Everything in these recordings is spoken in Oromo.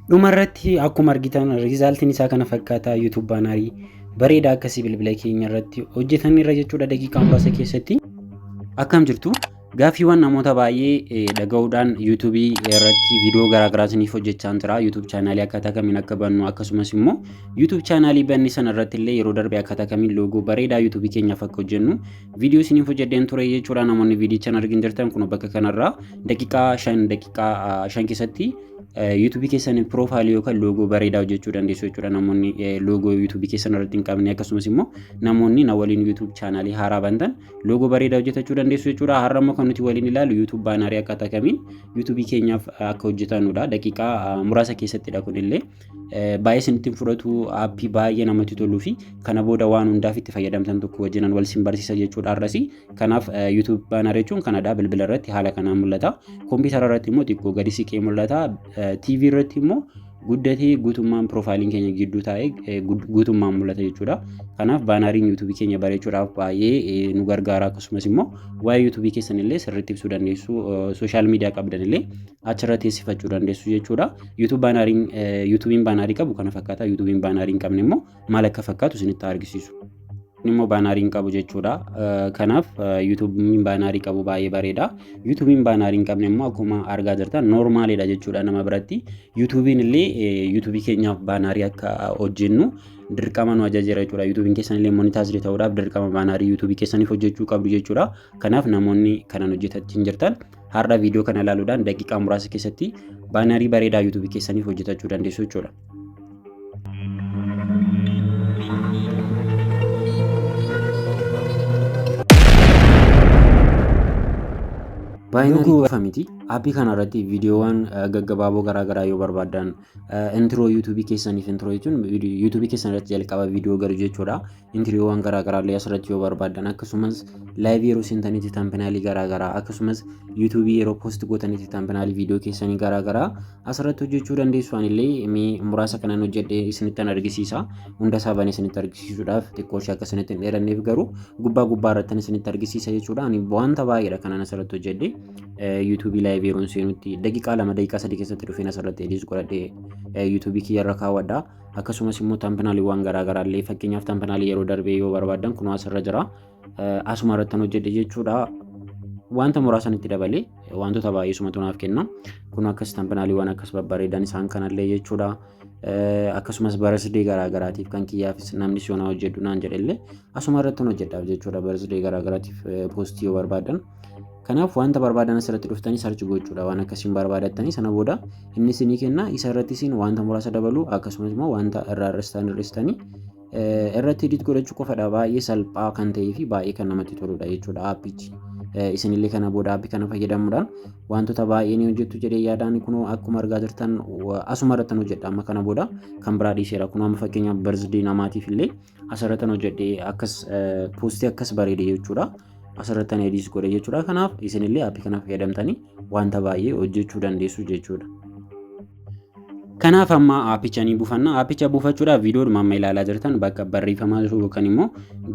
Dhumarratti akkuma argitan resultiin isaa kana fakkaata. YouTube bannerii bareedaa akkasii bilbila keenya irratti hojjetanirra jechuudha daqiiqaa muraasa keessatti. Akkam jirtu? Gaaffiiwwan namoota baay'ee dhaga'uudhaan YouTubeii irratti viidiyoo garaagaraa isiniif hojjechaa jira. YouTube channelii akkaataa kamiin akka bannu, akkasumas immoo YouTube channelii banni sana irratti illee yeroo darbe akkaataa kamiin logo bareedaa YouTubeii keenyaaf akka hojjennu viidiyoo isiniif hojjedheen ture jechuudha. Namoonni viidiyicha hin argin jirtan kun bakka kanarraa daqiiqaa 5 keessatti YouTubeii keessan profileii yookaan logo bareedaa hojjechuu dandeessu jechuudha. Namoonni logo YouTubeii keessan irratti hin qabne, akkasumas immoo namoonni na waliin YouTube channelii haaraa bantan logo bareedaa hojjetachuu dandeessu jechuudha. Har'a immoo kan nuti waliin ilaalu YouTube bannerii akkaataa kamiin YouTubeii keenyaaf akka hojjetannudha. Daqiiqaa muraasa keessattidha kunillee. Baay'ee isinitti hin fudhatu, appii baay'ee namatti toluu fi kana booda waan hundaaf itti fayyadamtan tokko wajjinan wal isin barsiisa jechuudha har'asi. Kanaaf YouTube banner jechuun kanadha. Bilbila irratti haala kanaan mul'ata. Kompiitara irratti immoo xiqqoo gadi siqee mul'ata. TV irratti immoo guddatee guutummaan profileiin keenya gidduu taa'ee guutummaan mul'ata jechuudha. Kanaaf banneriin YouTubeii keenya bareechuudhaaf baay'ee nu gargaara, akkasumas immoo waa'ee YouTubeii keessan illee sirriitti ibsuu dandeessu, social media qabdan illee achirra teessifachuu dandeessu jechuudha. YouTube banneriin, YouTubeiin bannerii qabu kana fakkaata. YouTubeiin bannerii hin qabne immoo maal akka fakkaatu isinitti argisiisu. Immoo bannerii hin qabu jechuudha. Kanaaf YouTubeiin bannerii qabu baay'ee bareeda. YouTubeiin bannerii hin qabne immoo akkuma argaa jirtan normalidha jechuudha nama biratti. YouTubeiin illee YouTubeii keenyaaf bannerii akka hojjennu dirqama nu ajajeera jechuudha. YouTubeiin keessan illee monetized ta'uudhaaf dirqama bannerii YouTubeii keessaniif hojjechuu qabdu jechuudha. Kanaaf namoonni kanan hojjetachaa jirtan har'a viidiyoo kana ilaaluudhaan daqiiqaa muraasa keessatti bannerii bareedaa YouTubeii keessaniif hojjetachuu dandeessu jechuudha. Bannerii qofa miti. Appii kana irratti viidiyoowwan gaggabaaboo garaagaraa yoo barbaaddan, intro YouTubeii keessaniif, intro jechuun YouTubeii keessan irratti jalqaba viidiyoo galu jechuudha. Introowwan garaagaraa illee asirratti yoo barbaaddan, akkasumas liveii yeroo seentanitti thumbnailii garaagaraa, akkasumas YouTubeii yeroo post gootanitti thumbnailii viidiyoo keessanii garaagaraa asirratti hojjechuu dandeessu. Anillee mee muraasa kanan hojjedhee isinittan argisiisa. Hunda isaa banee isinitti argisiisuudhaaf xiqqoo ishee akka isinitti hin dheeranneef garuu gubbaa gubbaa irratti isinitti argisiisa jechuudha. Ani wanta baay'eedha kanan asirratti hojjedhe. YouTubeii liveii yeroon seenutti daqiiqaa 2, daqiiqaa 3 keessatti dhufeen asirratti edit godhadhee YouTubeii kiyyarra kaawwadha. Akkasumas immoo thumbnailiiwwan garaagaraa illee, fakkeenyaaf thumbnailii yeroo darbee yoo barbaaddan kunoo asirra jira. Asuma irratti hojjedhe jechuudha. Wanta muraasan itti dabalee wantoota baay'ee sumatu naaf kenna. Kun akkas thumbnailiiwwan akkas babbareedan isaan kanallee jechuudha. Akkasumas birthday garaagaraatiif kan kiyyaafis namni si yoonaa hojjedhu naan jedhellee asuma irratti hojjedhaaf jechuudha, birthday garaagaraatiif postii yoo barbaadan. Kanaaf wanta barbaadan asirratti dhuftanii search gochuudha, waan akkasiin barbaadattanii sana booda inni isinii kenna. Isa irratti isin wanta muraasa dabalu, akkasumas immoo wanta irraa hir'istan hir'istanii irratti edit godhachuu qofadha. Baay'ee salphaa kan ta'ee fi baay'ee kan namatti toludha jechuudha appichi. Isinillee kana booda appii kana fayyadamuudhaan wantoota baay'ee ni hojjettu jedhee yaadaan. Kunoo akkuma argaa jirtan asuma irratti hojjedha. Amma kana booda kan biraa dhiiseera. Kunoo amma fakkeenyaaf birthday namaatiif illee asirratti hojjedhee akkas postii akkas bareede jechuudha. Asirratti edit godhe jechuudha. Kanaaf isinillee appii kana fayyadamtanii wanta baay'ee hojjechuu dandeessu jechuudha. Kanaaf amma appicha ni buufanna. Appicha buufachuudhaaf viidiyoodhuma amma ilaalaa jirtan bakka barreeffamaa jiru yookaan immoo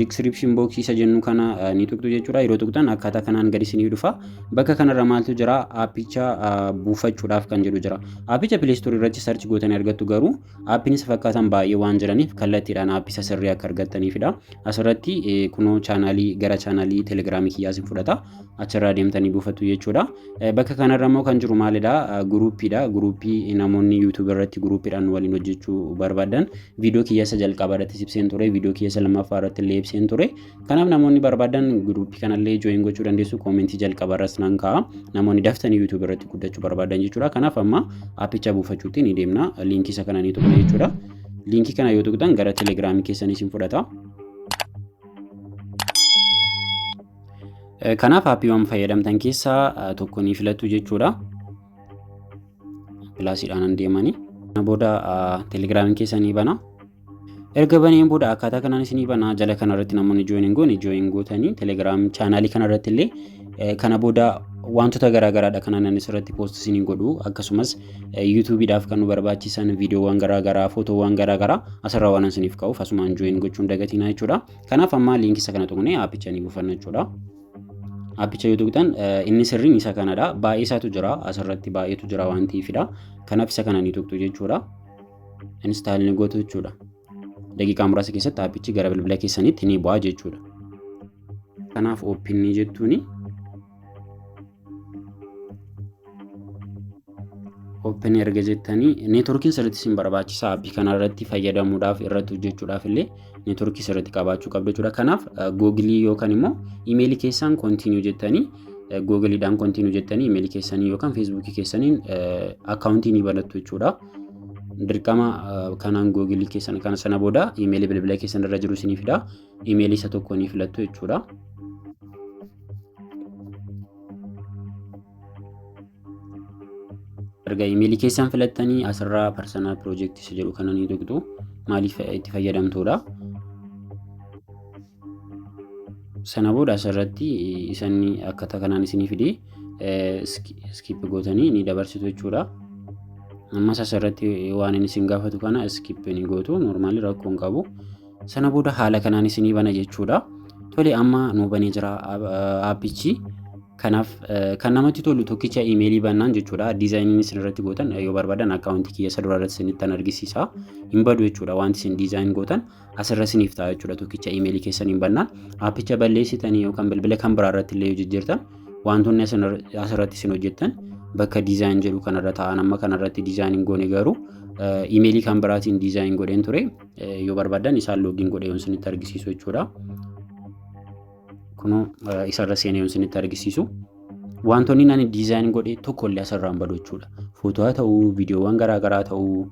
description box isa jennu kana ni tuqxu jechuudha. Yeroo tuqxan akkaataa kanaan gadi isinii dhufa. Bakka kanarra maaltu jira? Appicha buufachuudhaaf kan jedhu jira. Appicha Play Store irratti search gootanii argattu, garuu appiin isa fakkaatan baay'ee waan jiraniif kallattiidhaan appii isa sirrii akka argattaniifidha. Asirratti kunoo channelii gara channelii Telegramii kiyyaa isin fudhata. Achirraa deemtanii buufattu jechuudha. Bakka kanarra immoo kan jiru maalidha? Groupiidha. Groupii namoonni YouTube irratti groupiidhaan waliin hojjechuu barbaadan, viidiyoo kiyya isa jalqabaa irratti ibseen ture. Viidiyoo kiyya isa lammaffaa irratti illee ibseen ture. Kanaaf namoonni barbaadan groupii kanallee join gochuu dandeessu. Commentii jalqabaa irras nan kaa'a. Namoonni daftanii YouTube irratti guddachuu barbaadan jechuudha. Kanaaf amma appicha buufachuutti ni deemna. Linkii isa kana ni tuqna jechuudha. Linkii kana yoo tuqxan gara Telegramii keessanii isin fudhata. Kanaaf appiiwwan fayyadamtan keessaa tokko ni filattu jechuudha. Plusiidhaan deemanii. Kana booda Telegramiin keessanii bana. Erga baneen booda akkaataa kanaan isinii bana. Jala kanarratti namoonni join hin goone join gootanii, Telegram channelii kanarratti illee kana booda wantoota garaagaraadha kan ani asirratti post isinii godhu, akkasumas YouTubeiidhaaf kan nu barbaachisan viidiyoowwan garaagaraa, footoowwan garaagaraa asirraa waan isiniif ka'uuf asumaan join gochuun dagatinaa jechuudha. Kanaaf amma linkii isa kana tuqnee appicha ni buufanna jechuudha. Aappicha yoo tuqxan inni sirriin isa kanadha. Baay'ee isaatu jira asirratti, baay'eetu jira waan ta'eefidha. Kanaaf isa kana ni tuqxu jechuudha. Install ni gootu jechuudha. Daqiiqaa muraasa keessatti aappichi gara bilbila keessaniitti ni bu'a jechuudha. Kanaaf open ni jettuuni. Open erga jettanii neetworkiin sirriitti isin barbaachisa. Aappii kana irratti fayyadamuudhaaf, irratti hojjechuudhaaf illee neetworkii sirriitti qabaachuu qabdu jechuudha. Kanaaf googilii yookaan immoo imeelii keessaan continue jettanii, googiliidhaan continue jettanii, imeelii keessanii yookaan feesbuukii keessaniin akkaawuntii ni banattu jechuudha. Dirqama kanaan googilii keessan kana, sana booda imeelii bilbila keessan irra jiru isinii fida. Imeelii isa tokko ni filattu jechuudha. Erga imeelii keessan filattanii asirraa personal project isa jedhu kana ni tuqxu. Maaliif itti fayyadamtuudha? Sana booda asirratti isanni akkaataa kanaan isinii fidee skip gootanii ni dabarsitu jechuudha. Ammas asirratti waan inni isin gaafatu kana skip ni gootu, normally rakkoo hin qabu. Sana booda haala kanaan isinii bana jechuudha. Tole, amma nu banee jira aappichi. Kanaaf kan namatti tolu tokkicha imeelii bannaan jechuudha. Diizaayiniin isin irratti gootan yoo barbaadan akkaawuntii kiyya isa dura irratti isinitti argisiisa. Hin badu jechuudha. Wanti isin design gootan asirra isiniif ta'a jechuudha. Tokkicha imeelii keessaniin bannaan aappicha balleessitanii yookaan bilbila kan biraa irratti illee yoo jijjiirtan, wantoonni asirratti isin hojjettan bakka design jedhu kanarra ta'an. Amma kanarratti design hin goone, garuu imeelii kan biraatiin design godheen ture. Yoo barbaadan isaan login godhee yoon isinitti argisiisu jechuudha. Kunoo isarra seenee yoon isinitti argisiisu, wantoonni ani design godhee tokko illee asirraan badu jechuudha. Footoo haa ta'uu, viidiyoowwan garaagaraa ta'uu,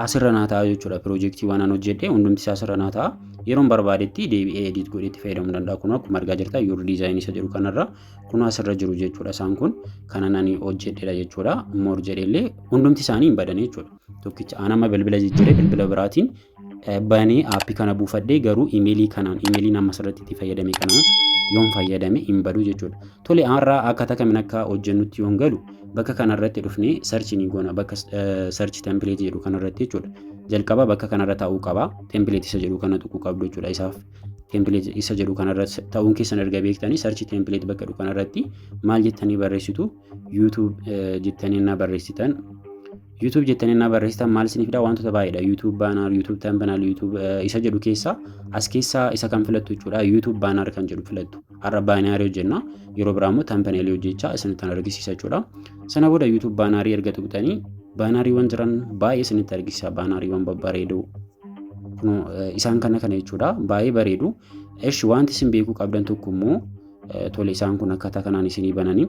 asirra naa ta'a jechuudha. Piroojeektiiwwan an hojjedhe hundumti isaa asirra naa ta'a. Yeroon barbaadetti deebi'ee edit godhee itti fayyadamuu danda'a. Kun akkuma argaa jirtan your design isa jedhu kanarra kun asirra jiru jechuudha. Isaan kun kanan ani hojjedhedha jechuudha. More jedheellee hundumti isaanii hin badan jechuudha. Tokkicha an amma bilbila jijjiiree bilbila biraatiin banee aappii kana buufadhee, garuu imeelii kanaan, imeeliin amma asirratti itti fayyadame kanaan yoon fayyadame hin badu jechuudha. Tole, har'aa akkaataa kamiin akka hojjennutti yoon galu, bakka kanarratti dhufnee search ni goona, bakka search template jedhu kanarratti jechuudha. Jalqaba bakka kanarra taa'uu qaba. Template isa jedhu kana tuquu qabdu jechuudha. Isaaf template isa jedhu kanarra ta'uun keessan erga beektanii, search template bakka jedhu kanarratti maal jettanii barreessitu? YouTube jettanii na barreessitan. YouTube jettanii na barreessitan maal isiniif fida? Wantoota baay'eedha. YouTube banner, YouTube thumbnail, YouTube isa jedhu keessaa as keessaa isa kan filattu jechuudha. YouTube banner kan jedhu filattu. Har'a banner hojjenna. Yeroo biraa immoo thumbnail hojjechaa isinitti argisiisa jechuudha. Sana booda YouTube banner erga tuqxanii baanariiwwan jiran baay'ee isinitti argisiisa. Baanariiwwan babbareedoo. Kunoo isaan kana kana jechuudha. Baay'ee bareedu. Eshi, wanti isin beekuu qabdan tokko immoo, tole, isaan kun akkaataa kanaan isinii bananii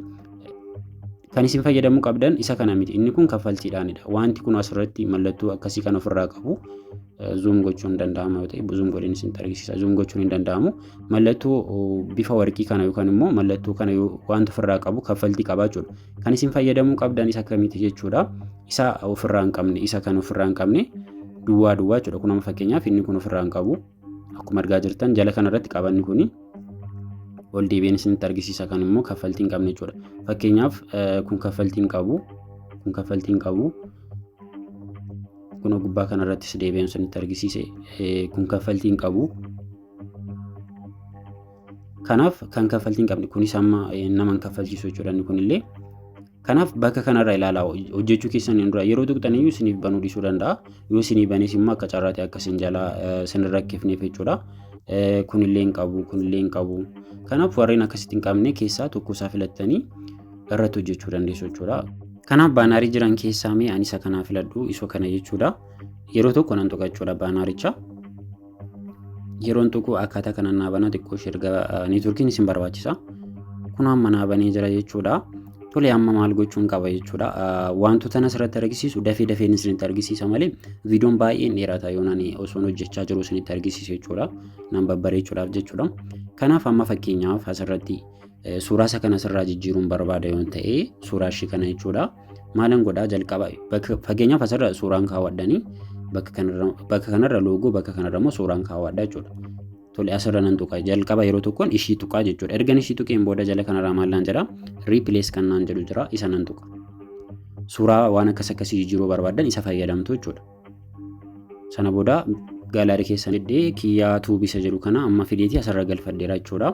kan isin fayyadamuu qabdan isa kana miti. Inni kun kaffaltiidhaanidha. Wanti kun asirratti mallattoo akkasii kan ofirraa qabu, zoom gochuun danda'ama yoo ta'e zoom godheen isin argisiisa. Zoom gochuun hin danda'amu. Mallattoo bifa warqii kana yookaan immoo mallattoo kana wanta ofirraa qabu kaffaltii qabaachuudha. Kan isin fayyadamuu qabdan isa akkamiiti jechuudha? Isa ofirraa hin qabne, isa kan ofirraa hin qabne duwwaa duwwaa jechuudha. Kun amma fakkeenyaaf inni kun ofirraa hin qabu. Akkuma argaa jirtan jala kanarratti qabanni kuni ol deebi'een isinitti argisiisa, kan immoo kaffaltii hin qabne jechuudha. Fakkeenyaaf kun kaffaltii hin qabu, kun kaffaltii hin qabu. Kun gubbaa kanarrattis deebi'een isinitti argisiise, kun kaffaltii hin qabu. Kanaaf kan kaffaltii hin qabne kunis amma nama hin kaffalchiisu jechuudha inni kunillee. Kanaaf bakka kanarra ilaalaa, hojjechuu keessan hin dura yeroo tuqxan iyyuu isiniif banuu dhiisuu danda'a. Yoo isinii banes immoo akka carraatti akka isin jalaa isin rakkifneef jechuudha. Kunillee hin qabu, kunillee hin qabu. Kanaaf warreen akkasitti hin qabne keessaa tokko isaa filattanii irratti hojjechuu dandeessu jechuudha. Kanaaf baanaarii jiran keessaa mee ani isa kanaa filadhu, isoo kana jechuudha. Yeroo tokko nan tuqa jechuudha baanaaricha. Yeroon tuqu akkaataa kanaan naa bana. Xiqqoo ishee erga neetworkiin isin barbaachisa. Kun amma naa banee jira jechuudha. Tole, amma maal gochuun qaba jechuudha? Wantoota asirratti argisiisu dafee dafeen isinitti argisiisa malee viidiyoon baay'een dheerata yoo nani osoon hojjechaa jiru isinitti argisiisa jechuudha. Nan babbareechuudhaaf jechuudha. Kanaaf amma fakkeenyaaf asirratti suuraa isa kana asirraa jijjiiruun barbaada yoon ta'e, suuraa ishee kana jechuudha. Maalan godhaa? Jalqaba fakkeenyaaf asirra suuraan kaawwadhanii bakka kanarra loogoo, bakka kanarra immoo suuraan kaawwadha jechuudha. Tole, asirra nan tuqa. Jalqaba yeroo tokkoon ishii tuqaa jechuudha. Ergan ishii tuqeen booda jala kanarraa maal naan jedha? Replace kan naan jedhu jira, isa nan tuqa. Suuraa waan akkas akkasii jijjiiruu barbaadan isa fayyadamtu jechuudha. Sana booda Gallery keessan jedhee Kiyyaa Tube isa jedhu kana amma fideetii asirra galfadheera jechuudha.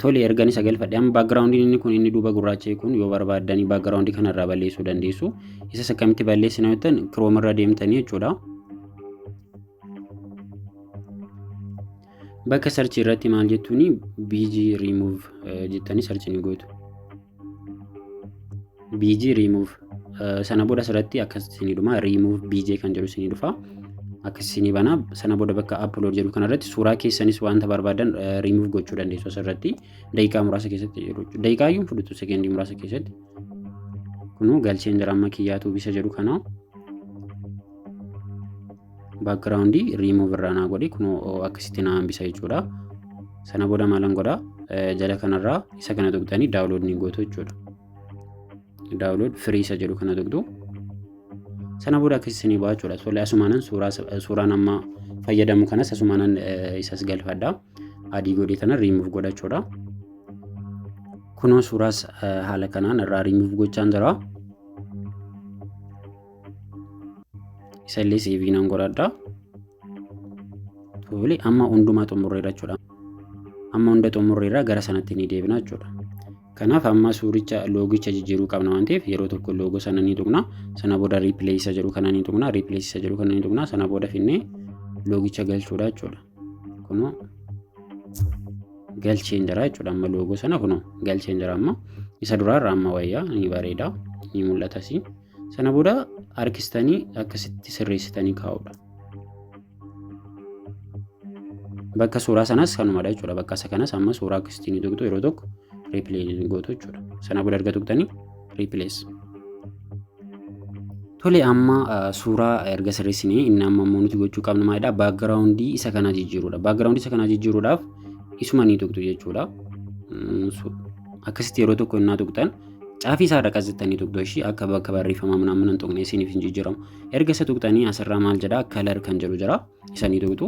Tole, ergan isa galfadhe amma backgroundiin inni kun inni duuba gurraacha'e kun yoo barbaaddanii backgroundii kanarraa balleessuu dandeessu. Isas akkamitti balleessina yoo jettan, Chrome irra deemtanii jechuudha. Bakka search irratti maal jettuuni, BG remove jettanii search ni gootu. BG remove sana booda asirratti akkas isinii dhuma, remove BG kan jedhu isinii dhufa. Akkas isinii bana. Sana booda bakka upload jedhu kanarratti suuraa keessanis wanta barbaadan remove gochuu dandeessu asirratti daqiiqaa muraasa keessatti jedhu. Daqiiqaa iyyuu fudhatu, sekendii muraasa keessatti. Kunuu galcheen jira amma Kiyyaa Tube isa jedhu kana. Backgroundii remove irraa naa godhi, kunuu akkasitti naa hambisa jechuudha. Sana booda maalan godhaa, jala kanarraa isa kana tuqxanii download ni gootu jechuudha. Download free isa jedhu kana tuqxu. Sana booda akkasitti isinii ba'a jechuudha. Tole, asumaanan suuraan amma fayyadamu kanas asumaanan isas galfadha. Adii godhee tana remove godha jechuudha. Kunoo suuraas haala kanaan irraa remove gochaan jira. Isallee save nan godhadha. Tole, amma hundumaa xumurreera jechuudha. Amma hunda xumurreera, gara sanatti ni deebina jechuudha. Kanaaf amma suuricha loogicha jijjiiruu qabna waan ta'eef yeroo tokko loogoo sana ni tuqna. Sana booda replace isa jedhu kana ni tuqna. Replace isa jedhu kana ni tuqna. Sana booda finnee loogicha galchuudha jechuudha. Kunoo galcheen jira jechuudha, amma loogoo sana kunoo galcheen jira. Amma isa duraarra amma wayyaa, ni bareeda, ni mul'atas. Sana booda harkistanii akkasitti sirreessitanii kaa'uudha. Bakka suuraa sanas kanumadha jechuudha. Bakka isa kanas amma suuraa akkasitti ni tuqxu, yeroo tokko replay gootu jechuudha. Sana booda erga tuqxanii replace. Tole, amma suuraa erga sirreessinee inni amma immoo nuti gochuu qabnu maalidha? Backgroundii isa kanaa jijjiiruudha. Backgroundii isa kanaa jijjiiruudhaaf isuma ni tuqxu jechuudha. Akkasitti yeroo tokko innaa tuqxan caafii isaa irra qajettanii tuqxu ishii akka bakka barreeffamaa ምናምን hin tuqne isiniif hin jijjiiramu. Erga isa tuqxanii asirraa maal jedhaa, color kan jedhu jira, isa ni tuqxu.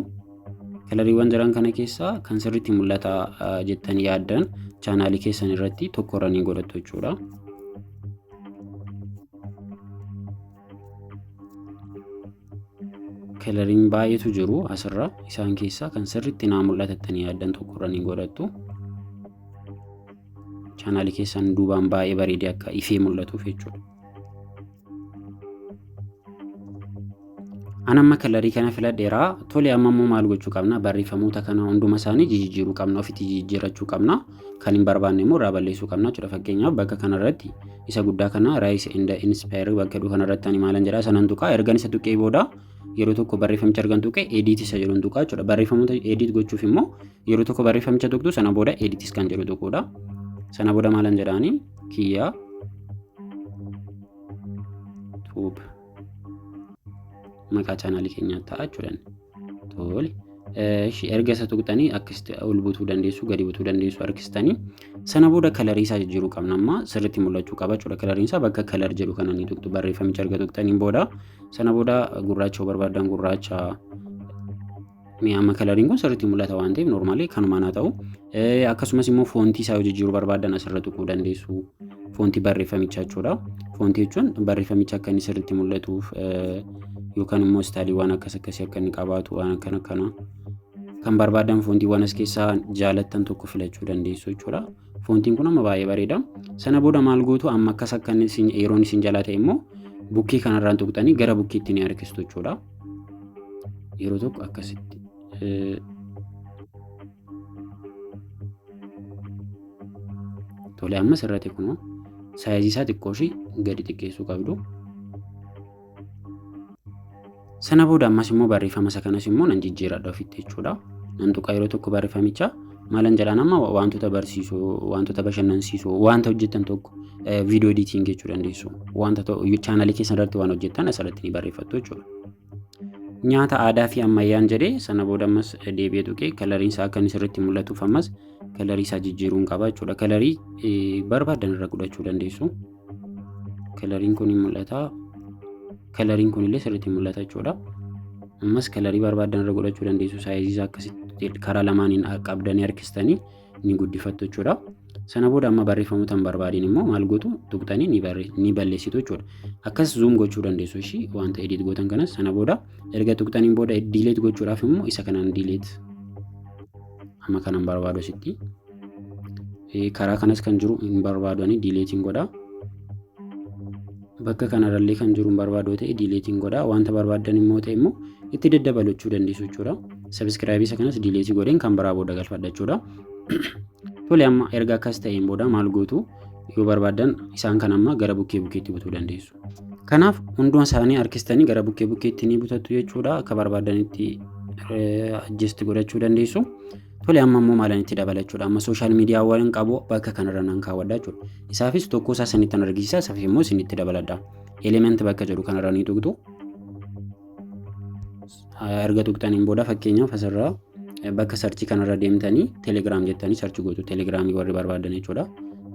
Coloriiwwan jiran kana keessaa kan sirriitti mul'ata jettanii yaaddan chaanaalii keessan irratti tokko irra ni godhattu jechuudha. Coloriin baay'eetu jiru asirra, isaan keessaa kan sirriitti naa mul'atattanii yaaddan tokko irra ni godhattu. Chaanaalii keessan duubaan baay'ee bareedee akka ifee mul'atuuf jechuudha. An amma colorii kana filadheera. Tole, amma immoo maal gochuu qabna? Barreeffamoota kana hunduma isaanii jijjiiruu qabna. Ofitti jijjiirrachuu qabna. Kan hin barbaanne immoo irraa balleessuu qabna jechuudha. Fakkeenyaaf bakka kanarratti isa guddaa kana Rise and Inspire bakka jedhu kanarratti ani maalan jedhaa, sanan tuqaa. Ergan isa tuqee booda yeroo tokko barreeffamicha ergan tuqee edit isa jedhuun tuqaa jechuudha. Barreeffamoota edit gochuuf immoo yeroo tokko barreeffamicha tuqxu, sana booda editis kan jedhu tuquudha. Sana booda maalan jedhaani, Kiyyaa Tube maqaa chaanaalii keenyaa ta'a jechuudha. Tole. Erga isa tuqxanii akkasitti ol butuu dandeessu, gadi butuu dandeessu harkistanii. Sana booda colorii isaa jijjiiruu qabna, amma sirriitti mul'achuu qaba jechuudha. Coloriin isaa bakka color jedhu kana ni tuqxu barreeffamicha erga tuqxaniin booda. Sana booda gurraacha yoo barbaadan gurraacha. Mi'a amma coloriin kun sirriitti mul'ata waan ta'eef normally kanumaan haa ta'u. Akkasumas immoo fontii isaa yoo jijjiiruu barbaadan asirra tuquu dandeessu. Fontii barreeffamichaa jechuudha. Fontii jechuun barreeffamicha akka inni sirriitti mul'atuuf yookaan immoo styleiiwwan akkas akkasii akka inni qabaatu waan akkana akkana kan barbaadan fontiiwwan as keessaa jaalattan tokko filachuu dandeessu jechuudha. Fontiin kun amma baay'ee bareeda. Sana booda maal gootu, amma akkas akka inni yeroon isin jalaa ta'e immoo bukkee kanarraan tuqxanii gara bukkeetti ni harkistu jechuudha. Yeroo tokko akkasitti. Tole, amma sirrate, kunoo sizeii isaa xiqqoo ishii gadi xiqqeessuu qabdu. Sana booda ammas immoo barreeffama isa kanas immoo nan jijjiiradha ofitti jechuudha. Nan tuqa yeroo tokko barreeffamicha, maalan jedhaan, amma wantoota barsiisoo, wantoota bashannansiisoo, wanta hojjettan tokko video editing jechuu dandeessu. Wanta chaanalii keessan irratti waan hojjettan asirratti ni barreeffattu jechuudha. Nyaata aadaa fi ammayyaan jedhee sana booda ammas deebi'ee tuqee coloriin isaa akka inni sirriitti mul'atuuf ammas colorii isaa jijjiiruun qaba jechuudha. Colorii barbaadan irra godhachuu dandeessu. Coloriin kun ni mul'ata. Coloriin kun illee sirriitti mul'ata jechuudha. Ammas colorii barbaadan irra godhachuu dandeessu. Sizeii isaa akkasitti karaa lamaaniin qabdanii harkistanii ni guddifattu jechuudha. Sana booda amma barreeffamoota hin barbaadin immoo maal gootu? Tuqxanii ni balleessitu jechuudha. Akkas zoom gochuu dandeessu ishii wanta edit gootan kanas. Sana booda erga tuqxaniin booda delete gochuudhaaf immoo isa kanaan delete. Amma kanan barbaadu asitti. Karaa kanas kan jiru hin barbaadu, ani deleteiin godha. Bakka kanarrallee kan jiru hin barbaadu ta'e deleteiin godha. Wanta barbaaddan immoo ta'e immoo itti daddabalachuu dandeessu jechuudha. Subscribe isa kanas delete godheen kan biraa booda galfadha jechuudha. Tole, amma erga akkas ta'een booda maal gootu? Yoo barbaaddan isaan kan amma gara bukkee bukkeetti butuu dandeessu. Kanaaf hunduma isaanii harkistanii gara bukkee bukkeetti ni butattu jechuudha. Akka barbaadanitti adjust godhachuu dandeessu. Tole, amma immoo maalan itti dabalachuudha? Amma social mediaawwan qabu bakka kanarra nan kaawwadha jechuudha. Isaafis tokko isaa isinitti argisiisa, isaaf immoo isinitti dabaladha. Element bakka jedhu kanarra ni tuqxu. Erga tuqxaniin booda fakkeenyaaf asirraa bakka search kanarra deemtanii Telegram jettanii search gootu. Telegramii warri barbaadan jechuudha.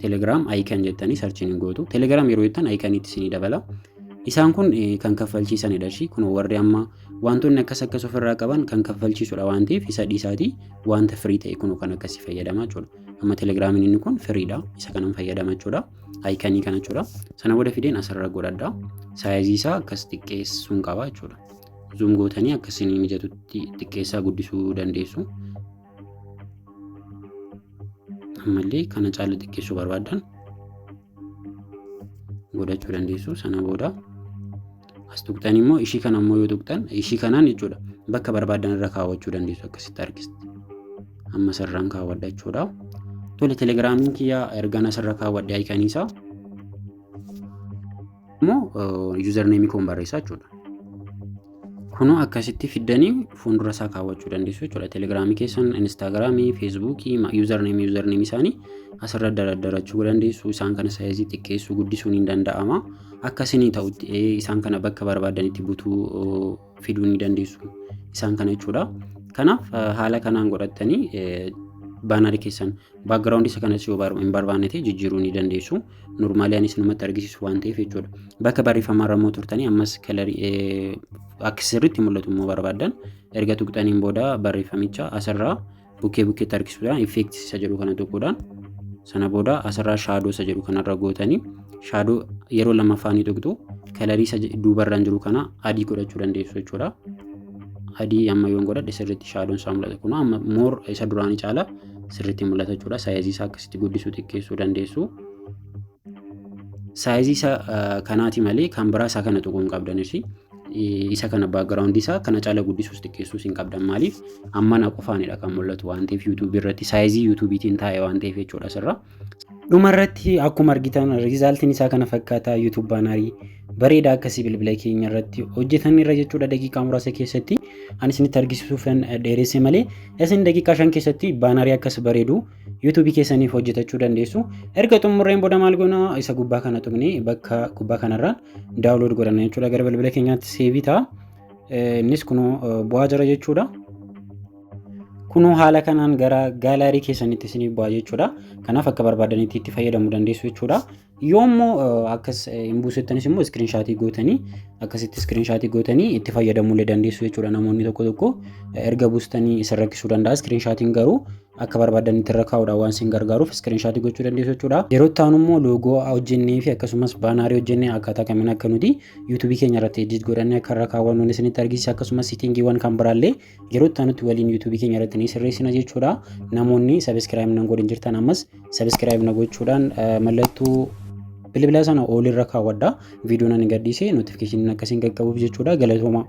Telegram icon jettanii search ni gootu. Telegram yeroo jettan iconiitti isinii dabala. Isaan kun kan kaffalchiisanidha ishii. Kun warri amma wantoonni akkas akkas ofirraa qaban kan kaffalchiisudha waan ta'eef isa dhiisaatii wanta free ta'e kun kan akkasii fayyadama jechuudha. Amma Telegramiin inni kun freedha. Isa kanan fayyadama jechuudha. Iconii kana jechuudha. Sana booda fideen asirra godhadha. Size isaa akkas xiqqeessuun qaba jechuudha. Zoom gootanii akka isinii mijatutti xiqqeessaa guddisuu dandeessu. Ammallee kana caala xiqqeessuu barbaaddan godhachuu dandeessu. Sana booda as tuqxan immoo ishii kana immoo yoo tuqxan ishii kanaan jechuudha, bakka barbaaddan irra kaawwachuu dandeessu akkasitti harkisti. Amma sirraan kaawwadha jechuudha. Tole, Telegramiin kiyya ergaan asirra kaawwadhe iconii isaa immoo username koon barreessaa jechuudha. Kunoo akkasitti fiddanii fuuldura isaa kaawwachuu dandeessu jechuudha. Telegramii keessan, Instagramii, Facebookii, username isaanii asirra daraddarachuu dandeessu. Isaan kana size xiqqeessuu guddisuun ni danda'ama. Akka isinii ta'utti isaan kana bakka barbaadanitti butuu fiduu ni dandeessu. Isaan kana jechuudha. Kanaaf haala kanaan godhattanii banner keessan background isa kanas yoo hin barbaanne ta'e jijjiiruu ni dandeessu. Normally anis namatti argisiisu waan ta'eef jechuudha. Bakka barreeffamaa immoo turtanii ammas color akka sirriitti mul'atu immoo barbaaddan erga tuqxaniin booda barreeffamicha asirraa bukkee bukkeetti harkisuudhaan effect isa jedhu kana tuquudhaan, sana booda asirraa shadow isa jedhu kanarra gootanii shadow yeroo lammaffaa ni tuqxu. Color isa duubarraan jiru kana adii godhachuu dandeessu jechuudha. Adii amma yoon godhadhe sirriitti shadown isaa mul'ata. Kun amma more isa duraanii caala sirriitti mul'ata jechuudha. Size isaa akkasitti guddisuu xiqqeessuu dandeessu. Size isaa kanaati malee kan biraa isaa kana tuquu hin qabdanis. Isa kana background isaa kana caala guddisuus xiqqeessuus hin qabdan. Maaliif? Amma na qofaanidha kan mul'atu waan ta'eef, YouTubeii irratti size YouTubeiitiin taa'e waan ta'eef jechuudha asirra. Dhumarratti akkuma argitan resultiin isaa kana fakkaata. YouTube banner bareedaa akkasii bilbila keenya irratti hojjetanirra jechuudha daqiiqaa muraasa keessatti. Ani isinitti argisiisuufan dheeresse malee isin daqiiqaa 5 keessatti banner akkas bareedu YouTubeii keessaniif hojjetachuu dandeessu. Erga xumurreen booda maal goona? Isa gubbaa kana tuqnee bakka gubbaa kanarraan download godhanna jechuudha. Gara bilbila keenyaatti save ta'a. Innis kunoo bu'aa jira jechuudha. Kunoo haala kanaan gara gallery keessanitti isiniif bu'aa jechuudha. Kanaaf akka barbaadanitti itti fayyadamuu dandeessu jechuudha. Yoo immoo akkas hin buusettanis immoo screenshot gootanii, akkasitti screenshot gootanii itti fayyadamuu illee dandeessu jechuudha. Namoonni tokko tokko erga buustanii isin rakkisuu danda'a. Screenshotiin garuu akka barbaadanitti irra kaa'uudhaan waan isin gargaaruuf screenshot gochuu dandeessu jechuudha. Yeroo itti aanu immoo logo hojjennee fi akkasumas banner hojjennee akkaataa kamiin akka nuti YouTubeii keenya irratti edit godhannee akka irra kaawwannu isinitti argisiisa, akkasumas settingiiwwan kan biraallee yeroo itti aanutti waliin YouTubeii keenya irratti ni sirreessina jechuudha. Namoonni subscribe nan godhin jirtan ammas subscribe na gochuudhaan mallattoo bilbila sana olirra kaawwadha. Viidiyoon ani gadhiise notificationiin akkasiin qaqqabuuf jechuudha. Galatooma.